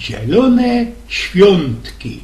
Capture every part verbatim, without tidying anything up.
Zielōne Świōntki.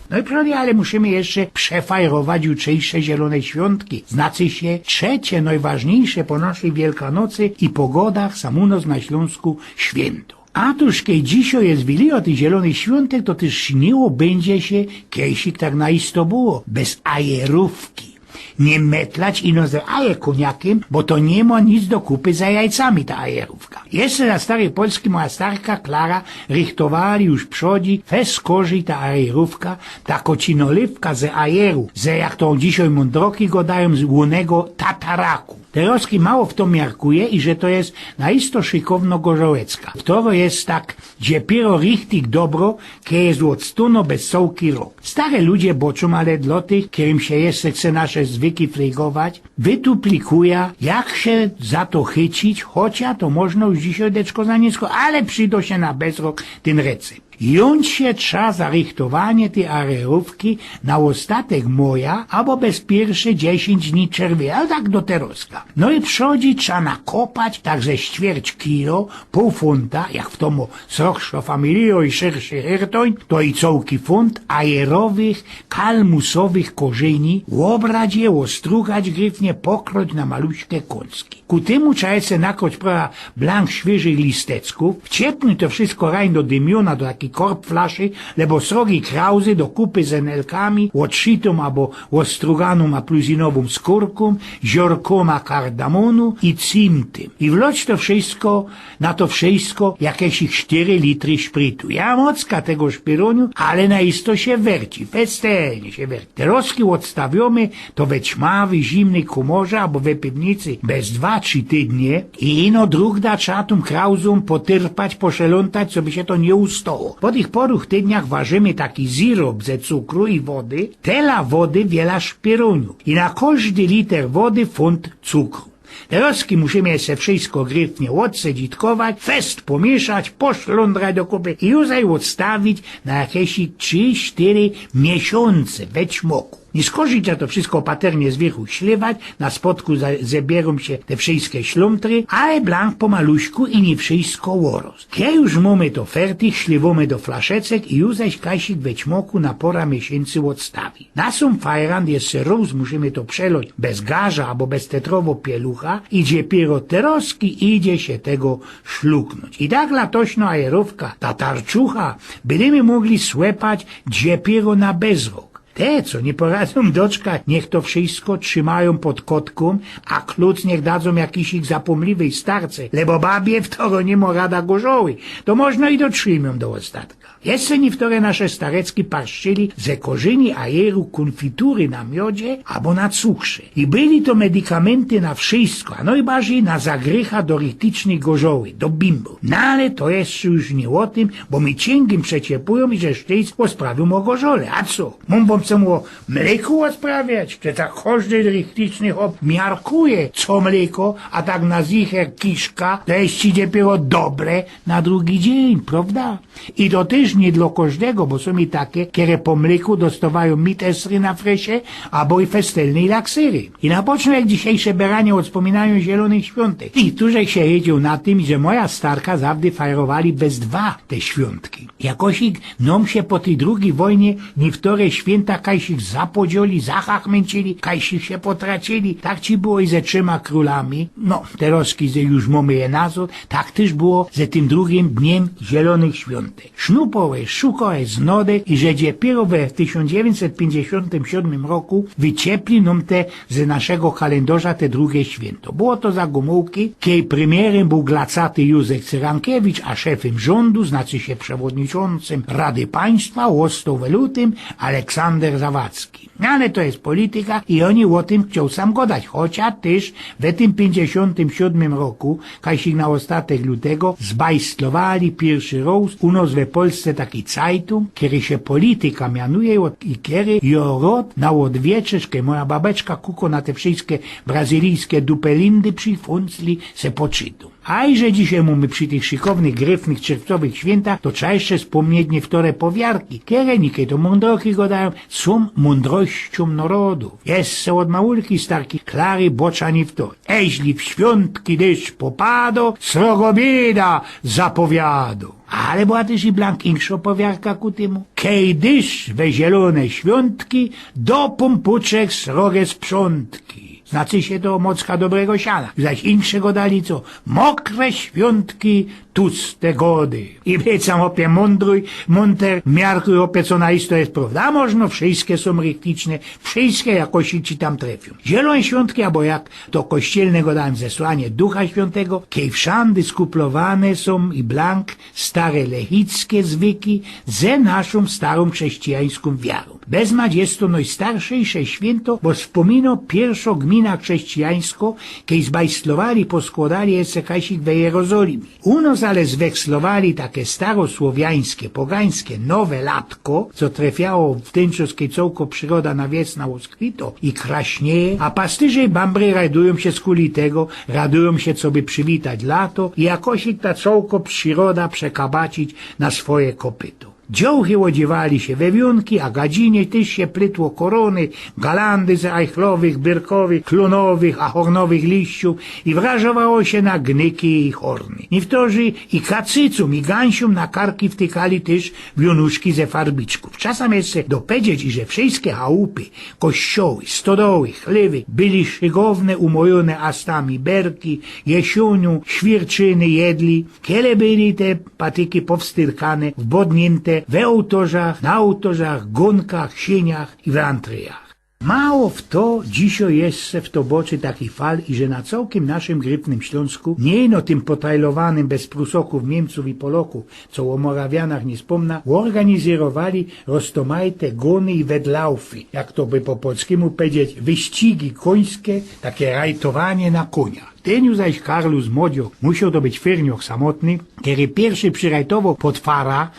No i prawie, ale musimy jeszcze przefajrować jutrzejsze Zielōne Świōntki. Znaczy sie trzecie, nojważniejsze po naszej Wielkanocy i po godach sam u nos na Ślōnsku świynto. A tuż kej dzisiej je wilijo tych Zielōnych Świōntek, to tyż śniło bydzie sie, kejsik tak na isto było, bez ajerōwki. Niy metlać ino ze aje kōniakym, bo to niy ma nic do kupy za jajcami ta ajerōwka. Jeszcze za starej Polski moja starka Klara rychtowali już przodzi fest korzij ta ajerōwka, ta kocinolywka ze ajeru, ze, jak to dzisiej mōndroki godajōm, z łunego tataraku. Terozki mało fto miarkuje, iże to je na isto szykowno gorzołecka. Wtoro je tak dziepiero richtig dobro, kej je ôctōno bez cołki rok. Stare ludzie boczōm, ale dlŏ tych, kerym sie jeszcze chce nasze zwyki frygować, wytuplikuja, jak sie za to chycić, chocia to można już dzisiej deczko za nisko, ale przido sie na bezrok tyn recypt. Jōndź sie trza za rychtowanie tyj ajerōwki na ôstatek moja, abo bez piyrsze dziesiyńć dni czerwia, ale tak do terozka. No i przodzi trza nakopać, tak ze ściwierć kilo, pōł funta, jak fto mo sroższõ familijõ i szyrszi hirtōń, to i cołki funt ajerowych, kalmusowych korzyni, ôbrać je, ôstrugać gryfnie, pokroć na maluśke kōnski. Ku tymu trza jeszcze nakroć pora blank świyżych listeczkōw, wciepnōńć to wszysko rajn do dymiōna, do takij korb flaszy, lebo srogi krauzy do kupy ze nelkami, ôdszitōm abo ôstruganōm apluzinowōm skōrkōm, ziorkōma kardamōnu i cymtym. I wlŏć to wszysko, na to wszysko jakeś sztyry litry szprytu. Ja mocka tego szpyrōniu, ale na isto sie werci, festelnie sie werci. Terozki ôdstawiyōmy to we ćmawyj, zimnyj kōmorze abo we piwnicy bez dwa, trzi tydnie i ino drōg da trza tōm krauzōm potyrpać, poszelōntać, coby sie to niy ustało. Po tych porōch tydniach warzymy taki zyrop ze cukru i wody, tela wody, wiela szpyrōniu i na kożdy liter wody funt cukru. Terozki musimy jeszcze wszysko gryfnie ôdsedźitkować, fest pomieszać, poszelōntrać do kupy i już ôdstawić na jakeś trzi, sztyry miesiōnce we ćmoku. Niy szkodzi to wszysko ôpaternie z wierzchu ślywać, na spodku za-, zebierōm sie te wszyske ślōmtry, ale blank po maluśku i niy wszysko ôroz. Kej już mōmy to fertych, ślywōmy do flaszeczek i już zaś kajsik we ćmoku na pora miesiyncy ôdstawi. Na sōm fajrant jeszcze rŏz musimy to przelŏć bez garza abo bez tetrowŏ pielucha i dziepiero terozki idzie sie tego szluknōńć. I tak latośnŏ ajerōwka, ta tarczucha, bydymy mōgli słepać dziepiero na bezrok. Te, co niy poradzōm doczkać, niych to wszysko trzimajōm pod kotkōm, a klucz niych dadzōm jakijś zapōmliwyj starce, lebo babie, wtoro niy mŏ rada gorzoły, to możno i dotrzimiyōm do ôstatka. Jeszcze niyktore nasze starecki parszczyli ze korzyni ajeru kōnfitury na miodzie abo na cukrze. I byli to medykamynty na wszysko, a nojbardzij na zagrycha do richticznyj gorzoły, do bimbo. No ale to jeszcze już niy ô tym, bo mi ciyngi przeciepujōm i że szczejstwo sprawiōm ô gorzole. A co? Mōm wōm co ô mlyku ôsprawiać? Czy tak kożdy richticzny chop miarkuje, co mlyko, a tak na zicher kiszka, to jeszcze idzie dopiero dobre na drugi dziyń, prŏwda? I to tyż niy dlŏ kożdego, bo sōm i take, kere po mlyku dostŏwajōm mitesry na fresie, abo i festelnyj laksyry. I na poczōnk dzisiejsze beranie ôspōminajōm Zielōnych Świōntek. I tu żech sie jedziōł na tym, że moja starka zawdy fajrowali bez dwa te świōntki. Jakosik nōm sie po tyj drugij wojnie niyktore świynta kajsik zapodziyli, zachachmyńcili, kajsik sie potraciyli. Tak ci było i ze Trzima Krōlami. No, terozki, że już mōmy je nazŏd, tak tyż było ze tym drugim dniym Zielōnych Świōntek. Sznupŏ je, szukŏ je znŏdek i że dopiero we tysiōnc dziewiyńćset piyńćdziesiōntym siōdmym roku wyciepli nōm te ze naszego kalendŏrza te drugie świynto. Było to za Gōmułki, kej prymierym bōł glacaty Józef Cyrankiewicz, a szefym rzōndu, znaczy sie przewodniczōncym Rady Państwa, ôstoł we lutym Aleksander Zawadzki. No ale to je polityka i ô niym ô tym chcioł sam godać, chocia tyż we tym piyńćdziesiōntym siōdmym roku, kajsik na ôstatek lutego, zbajstlowali piyrszy rŏz u nos we Polsce taki cajtōng, kery sie Polityka mianuje i kery jŏ rŏd na ôdwieczerz, kej moja babeczka kukŏ na te wszyjske brazylijske dupelindy, przifōncli se poczytōm. A iże dzisiej mōmy przi tych szykownych, gryfnych, czerwcowych świyntach, to trza jeszcze spōmnieć niyktore powiarki, kere niyke to mōndroki godajōm, sōm mōndro Kościōm narodōw. Jeszcze ôd małulki starki Klary boczani w to. Eźli w świōntki deszcz popado, srogo bieda zapowiado. Ale była tyż i blank inkszŏ powiarka ku tymu. Kej dysz we zielōne świōntki, do pōmpuczek sroge sprzątki. Znaczy sie to mocka dobrego siana. Zaś inkszego dali co? Mokre świōntki, tuste gody. I być sam, chopie, mōndruj, mōnter, miarkuj, chopie, co na isto je prŏwda. A możno wszyjske sōm rychticzne, wszyjske jakoś ci tam trefiōm. Zielōne świōntki, abo jak to kościelne godajōm, zesłanie Ducha Świōntego, kej wszandy skuplowane sōm i blank stare lechickie zwyki ze naszōm starōm chrześcijańskōm wiarōm. Bezmać je to nojstarszejsze świynto, bo spōmino piyrszŏ gmina chrześcijańskŏ, kej zbajslowali, poskłŏdali je se kajsik we Jerozolimie. U nos ale zwekslowali take starosłowiańske, pogańske Nowe Latko, co trefiało w tyn czas, kej cołkŏ prziroda na wiesna ôskwito i kraśnieje, a pastyrze i bambry rajdujōm sie skuli tego, radujōm sie, coby przywitać lato i jakosik ta cołkŏ prziroda przekabacić na swoje kopyto. Dziołchy ôdziywali sie we wiōnki, a gadzinie tyż sie plytło korōny, galandy z ajchlowych, byrkowych, klōnowych, a hornowych liściōw i wrażowało sie na gnyki i horny. Niywtōrzy i kacycōm, i gańsiōm na karki wtykali tyż wiōnuszki ze farbiczkōw. Czasami jeszcze dopedzieć, iże wszyjske chałupy, kościoły, stodoły, chlywy byli szygowne, umojōne astami berki, jesiōniōm, świyrczyny jedli, kiele byli te patyki powstyrkane, wbodniynte we ôłtorzach, na ôłtorzach, gōnkach, siyniach i we antryjach. Mało fto dzisiŏj jeszcze w to boczy taki fal, iże na cołkym naszym gryfnym Ślōnsku, niy ino tym potajlowanym bez Prusokōw, Niymcōw i Polokōw, co ô Morawianach niy spōmna, ôrganizyrowali roztōmajte gōny i wedlaufy, jak to by po polskimu pedzieć, wyścigi kōńske, take rajtowanie na kōniach. Tyn już zaś Karlus Młodzioch, musioł to być fyrnioch samotny, kery piyrszy przyrajtowoł pod fara,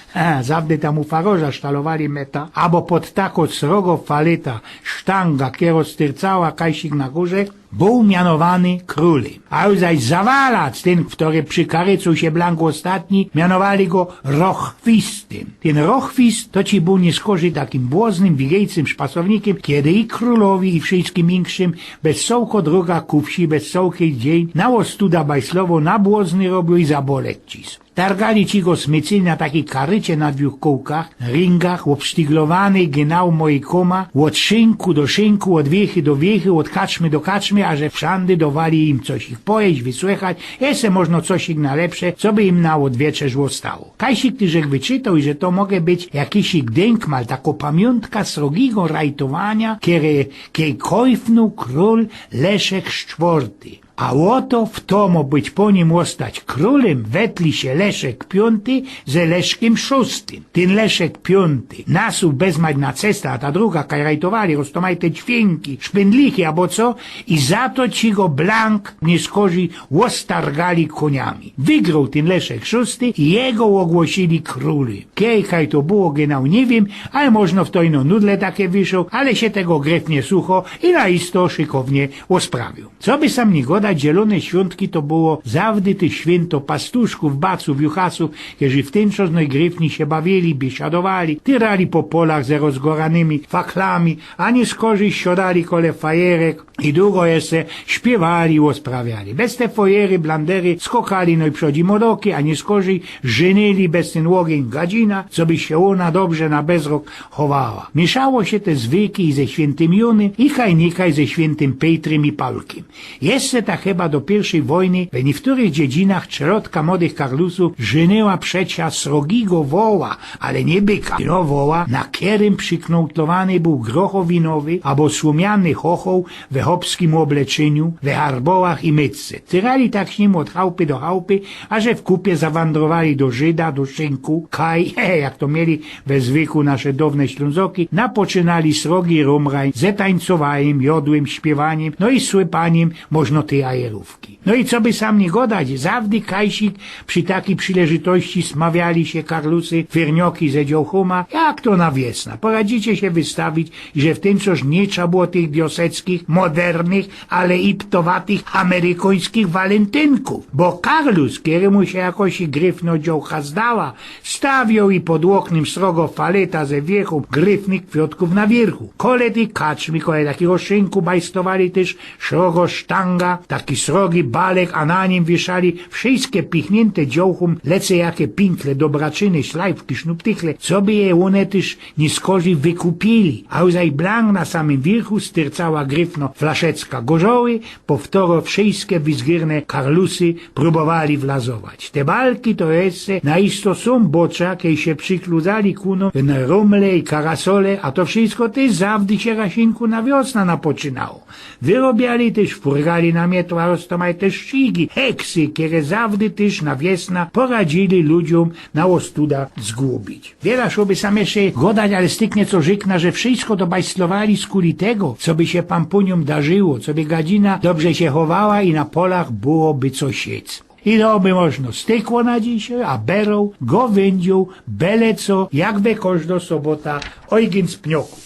zawdy tam u farŏrza sztalowali meta, abo pod tako srogo faleta sztanga, kero styrcała kajsik na gōrze, bōł mianowany krōlym. A już zaś Zawalac, tyn, kery przikaricōł sie blank ôstatni, mianowali go Rochwistym. Tyn Rochwist to ci bōł niyskorzij takim błoznym, wigejcym szpasownikiym, kedy i krōlowi, i wszyjskim inkszym bez cołko droga ku wsi, bez cołki dziyń na ôstuda bajslowoł, na błozny robioł i zaboleć cis. Targali ci go smycyli na takij karycie na dwōch kōłkach, ringach, ôbsztyglowanyj genau mojkōma, ôd szynku do szynku, ôd wiechy do wiechy, ôd kaczmy do kaczmy, aże wszandy dowali im cosik pojeść, wysłechać, jeszcze możno cosik na lepsze, coby im na ôdwieczerz ôstało. Kajsik tyż żech wyczytoł, iże to może być jakisik dynkmal, tako pamiōntka srogigo rajtowania, kere, kej kojfnōł krōl Leszek Szczwŏrty. A ôto fto mo być po nim ôstać krōlym, wetli sie Leszek Piōnty ze Leszkym Szōstym. Tyn Leszek Piōnty nasuł bezmać na cesta, a ta droga, kaj rajtowali roztōmajte ćwiynkij, szpyndlichy abo co, i za to ci go blank niyskorzij ôstargali kōniami. Wygroł tyn Leszek Szōsty i jego ôgłosili krōlym. Kej, kaj to było genau, niy wiym, ale możno fto ino nudle take wyszoł, ale sie tego gryfnie suchoł i na isto szykownie ôsprawioł. Coby sam niy godać, Zielōne Świōntki to było zawdy tyż świynto pastuszkōw, bacōw, juchasōw, kerzi w tyn czas nojgryfnij sie bawili, biesiadowali, tyrali po polach ze rozgoranymi faklami, a niyskorzij siodali kole fajerek i dugo jeszcze śpiywali, ôsprawiali. Bez te fojery, blandery skokali nojprzōdzi modoki, a niyskorzij żynili bez tyn ôgiyń gadzina, coby sie ôna dobrze na bezrok chowała. Miyszało sie te zwyki i ze świyntym Jōnym, i kaj nikaj ze świyntym Pejtrym i Pałkym. Jeszcze ta chyba do piyrwszyj wojny we niyktōrych dziedzinach trzelŏtka młodych karlusōw żynyła przecia srogigo woła, ale niy byka, ino woła, na kerym prziknōtlowany bōł grochowinowy abo słōmiany chochoł we chopskim ôbleczyniu, we harbołach i mytce. Tyrali tak z nim ôd chałpy do chałpy, aże w kupie zawandrowali do Żyda, do szynku, kaj, jak to mieli we zwyku nasze downe Ślōnzoki, napoczynali srogi rōmrajn ze tańcowajym, jodłym, śpiywanim, no i sypanim, możno tyj bajerōwki. No i co by sam niy godać, zawdy kajsik przi takij przileżytości smawiali sie karlusy, fyrnioki ze dziołchōma, jak to na wiosna. Poradzicie sie wystawić, że w tym coś niy trza było tych wioseckich, modernych, ale iptowatych amerykōńskich walyntynków. Bo karlus, kerymu sie jakoś gryfno dziołcha zdała, stawioł i pod ôknym srogo faleta ze wiechōm gryfnych kwiotków na wiyrchu. Kole tyj kaczmy, kole takigo szynku bajstowali tyż srogo sztanga, taki srogi balek, a na nim wieszali wszyjske pichniynte dziołchōm, lece jake pintle, dobraczyny, szlajfki, sznuptychle, co by je ône tyż niy skorzij wykupiyli. A zaj blank na samym wiyrchu styrcała gryfno flaszecka gorzoły, po wtoro wszyjske wyzgyrne karlusy prōbowali wlazować. Te balki to jeszcze na isto sōm bocza, kej sie przikludzali ku nōm na rōmle i karasole, a to wszyjsko tyż zawdy sie rasinku na wiosna napoczynało. Wyrobiali tyż, furgali na mietła roztōmajte szczygi, heksy, kere zawdy tyż na wiosna poradzili ludziōm na ôstuda zgubić. Wiela szoby sam jeszcze godać, ale styknie co rzykna, że wszyjsko to bajslowali skuli tego, co by sie pampuniōm darzyło, co by gadzina dobrze sie chowała i na polach byłoby co siec. I to by można stykło na dzisiej, a beroł, gowyndziōł, bele co, jak we kożdo sobota, ojgyn z pnioku.